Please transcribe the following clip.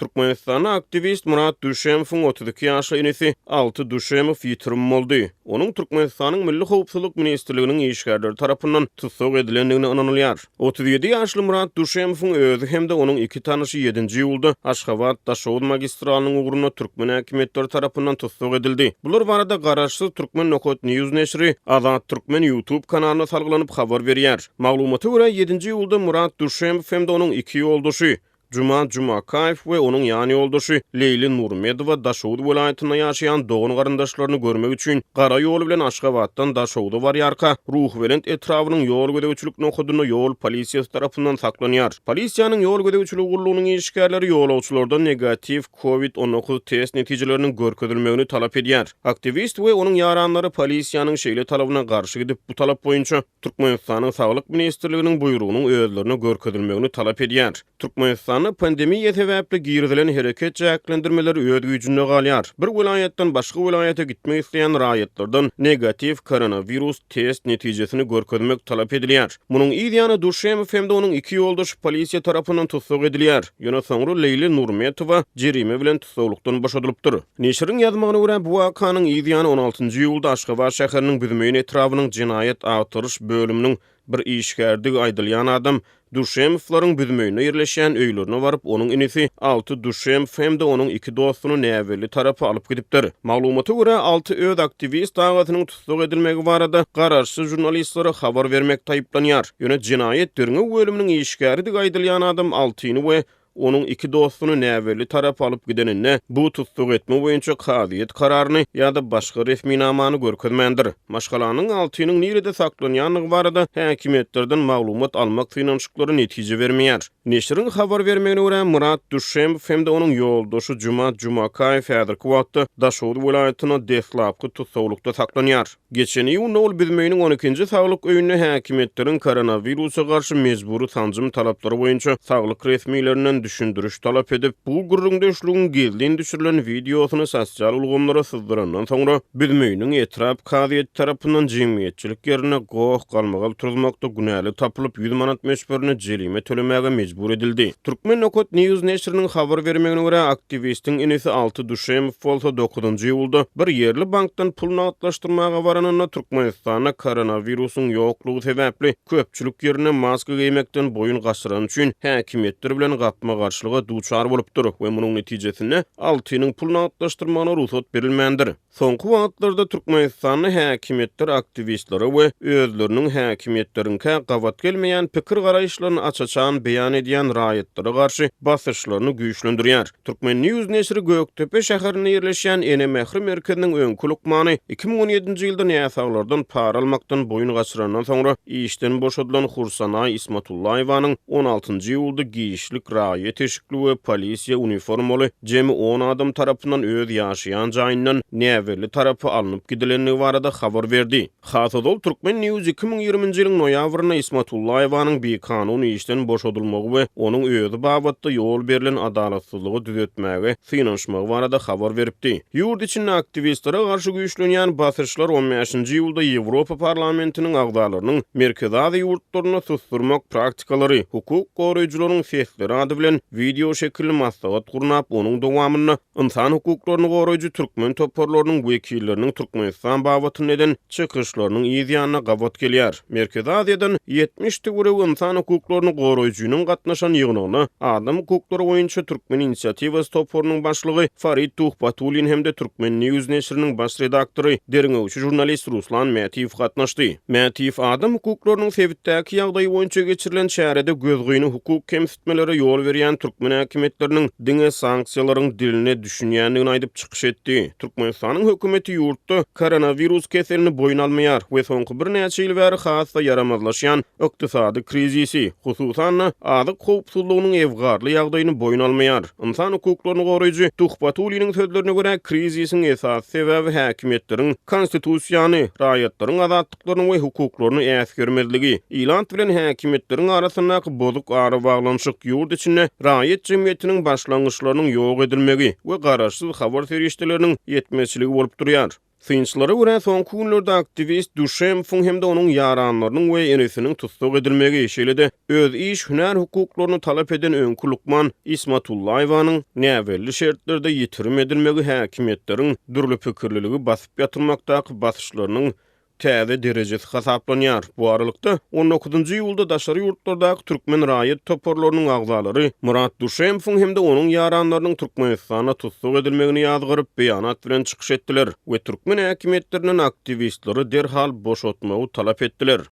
Türkmenistanda aktiwist Myrat Düşemowyň 32 ýaşly inisi Alty Düşemow ýitirim boldy. Onuň Türkmenistanyň Milli howpsuzlyk ministrliginiň işgärleri tarapyndan tussag edilendigine ynanylýar. 37 ýaşly Myrat Düşemowyň özi hem-de onuň iki tanyşy ýedinji iýulda Aşgabat-Daşoguz magistralynyň ugrunda türkmen häkimiýetleri tarapyndan tussag edildi. Bular barada garaşsyz Turkmen Nokat News neşiri Azat Türkmen YouTube kanalyna salgylanyp habar berýär. Maglumata görä, ýedinji iýulda Myrat Düşemow hem-de onuň iki ýoldaşy, Juma Jumakaýew we onuň ýan ýoldaşy Leýli Nurmedowa Daşoguz welaýatynda ýaşaýan dogan-garyndaşlaryny görmek üçin gara ýoly bilen Aşgabatdan Daşogza barýarka, Ruhubelent etrabynyň ýol gözegçilik nokadynda ýol polisiýasy tarapyndan saklanýar. Polisiýanyň ýol gözegçiligi gullugynyň işgärleri ýolagçylardan negatiw Covid 19 test netijeleriniň görkezilmegini talap edýär. Aktiwist we onuň ýaranlary polisiýanyň şeýle talabyna garşy gidip, bu talap boýunça Türkmenistanyň Saglyk ministrliginiň buýrugynyň özlerine görkezilmegini talap edýär. Türkmenistanda pandemiýa sebäpli girizilen hereket çäklendirmeleri öz güýjünde galýar. Bir welaýatdan başga welaýata gitmek isleýän raýatlardan negatiw koronawirus test netijesini görkezmek talap edilýär. Munuň yz ýany Duşemow hem-de onuň iki ýoldaşy polisiýa tarapyndan tussag edilýär. Ýöne soňra Leýli Nurmetowa jerime bilen tussaglykdan boşadylypdyr. Neşiriň ýazmagyna görä, bu wakanyň yz ýany on altynjy iýulda Aşgabat şäheriniň Büzmeýin etrabynyň jenaýat agtaryş bölüminiň bir işgäridigi aýdylýan adam Duşemowlaryň Büzmeýinde ýerleşýän öýlerine baryp, onuň inisi Alty Duşemow hem-de onuň iki dostuny näbelli tarapa alyp gidipdir. Maglumata görä, Alty öz aktiwist agasynyň tussag edilmegi barada garaşsyz žurnalistlere habar bermekde aýyplanýar. Ýöne jenaýat derňew bölüminiň işgäridigi aýdylýan adam Altyny we Onuň iki dostuny näbelli tarapa alyp gideninde, bu tussag etme boýunça kazyýet kararyny ýa-da başga resminamany görkezmändir. Maşgalanyň Altynyň nirede saklanýandygy barada häkimiýetlerden maglumat almak synanyşyklary netije bermeýär. Neşiriň habar bermegine görä, Myrat Düşemow hem-de onuň ýoldaşy Juma Jumakaýew häzirki wagtda Daşoguz welaýatynda deslapky tussaglykda saklanýar. Geçen iýunda ol Büzmeýiniň on ikinji saglyk öýünde häkimiýetleriň koronawirusa garşy mejbury sanjym talaplary boýunça saglyk resmilerinden düşündiriş talap edip, bu gürrüňdeşligiň gizlin düşürilen wideosyny sosial ulgamlara syzdyrandan soňra, Büzmeýiniň etrap kazyýeti tarapyndan jemgyýetçilik ýerinde goh-galmagal turuzmakda günäli tapylyp, 100 manat möçberinde jerime tölemäge mejbur edildi. Turkmen Nokat News neşiriniň habar bermegine görä, aktiwistiň inisi Alty Duşemow bolsa dokuzynjy iýulda bir ýerli bankdan pul nagtlaşdyrmaga baranynda Türkmenistanda koronawirusyň ýoklugy sebäpli köpçülik ýerinde maska geýmekden boýun gaçyrany üçin häkimiýetler bilen gapma-garşylyga duçar bolupdyr we munuň netijesinde Altynyň pul nagtlaşdyrmagyna rugsat berilmändir. Soňky wagtlarda Türkmenistanda häkimiýetler aktiwistlere we özleriniň häkimiýetleriňkä gabat gelmeýän pikir-garaýyşlaryny aç-açan beýan edýän raýatlara garşy basyşlaryny güýçlendirýär. Turkmen. News neşiri Gökdepe şäherinde ýerleşýän Ene mähri merkeziniň öňki lukmany 2017-nji ýylda näsaglardan para almakdan boýun gaçyrandan soňra işden boşadylan Hursanaý Ismatullaýewanyň on altynjy iýulda giçlik raýat eşikli we polisiýa uniformaly jemi on adam tarapyndan öz ýaşaýan jaýyndan näbelli tarapa alnyp gidilendigi barada habar berdi. Has ozal Turkmen. News 2020-nji ýylyň noýabrynda Ismatullaýewanyň bikanun işden boşadylmagy we onuň özi babatda ýol berlen adalatsyzlygy düzetmäge synanyşmagy barada habar beripdi. Ýurt içinde aktiwistlere garşy güýçlenýän basyşlar on bäşinji iýulda Ýewropa Parlamentiniň agzalarynyň Merkezi Aziýa ýurtlarynda susdurmak praktikalary, hukuk goraýjylaryň sesleri ady bilen wideo şekilli maslahat gurnap, onuň dowamynda ynsan hukuklaryny goraýjy türkmen toparlarynyň wekilleriniň Türkmenistan babatynda eden çykyşlarynyň yz ýanyna gabat gelýär. Merkezi Aziýadan 70 töweregi ynsan hukuklaryny goraýjynyň gatnaşan ýygnagyna adam hukuklary boýunça Türkmen inisiatiwasy toparynyň başlygy Farid Tuhbatullin hem-de Turkmen. News neşiriniň baş redaktory, derňewçi žurnalist Ruslan Mätiýew gatnaşdy. Mätiýew adam hukuklarynyň sebitdäki ýagdaýy boýunça geçirilen çärede gözgyny hukuk kemsitmelere ýol berýän türkmen häkimiýetleriniň diňe sanksiýalaryň diline düşünýändigini aýdyp çykyş etdi. Türkmenistanyň hökümeti ýurtda koronawirus keselini boýun almaýar we soňky birnäçe ýyl bäri has-da ýaramazlaşýan ykdysady krizisi, hususan-da, azyk howpsuzlygynyň ebgarly ýagdaýyny boýun almaýar. Ynsan hukuklaryny goraýjy Tuhbatulliniň sözlerine görä, krizisiň esasy sebäbi häkimiýetleriň Konstitusiýany, raýatlaryň azatlyklaryny we hukuklaryny äsgermezligi, ilat bilen häkimiýetleriň arasyndaky bozuk arabaglanyşyk, ýurt içinde raýat jemgyýetiniň başlangyçlarynyň ýok edilmegi we garaşsyz habar serişdeleriniň ýetmezçiligi bolup durýar. Synçylara görä, soňky günlerde aktiwist Duşemowyň hem-de onuň ýaranlarynyň we inisiniň tussag edilmegi, şeýle-de öz iş, hünär hukuklaryny talap eden öňki lukman Ismatullaýewanyň näbelli şertlerde ýitirim edilmegi häkimiýetleriň dürli pikirliligi basyp ýatyrmakdaky basyşlarynyň täze derejesi hasaplanýar. Bu aralykda, on dokuzynjy iýulda daşary ýurtlardaky türkmen raýat toparlarynyň agzalary Myrat Duşemowyň hem-de onuň ýaranlarynyň Türkmenistanda tussag edilmegini ýazgaryp, beýanat bilen çykyş etdiler we türkmen häkimiýetlerinden aktiwistleri derhal boşatmagy talap etdiler.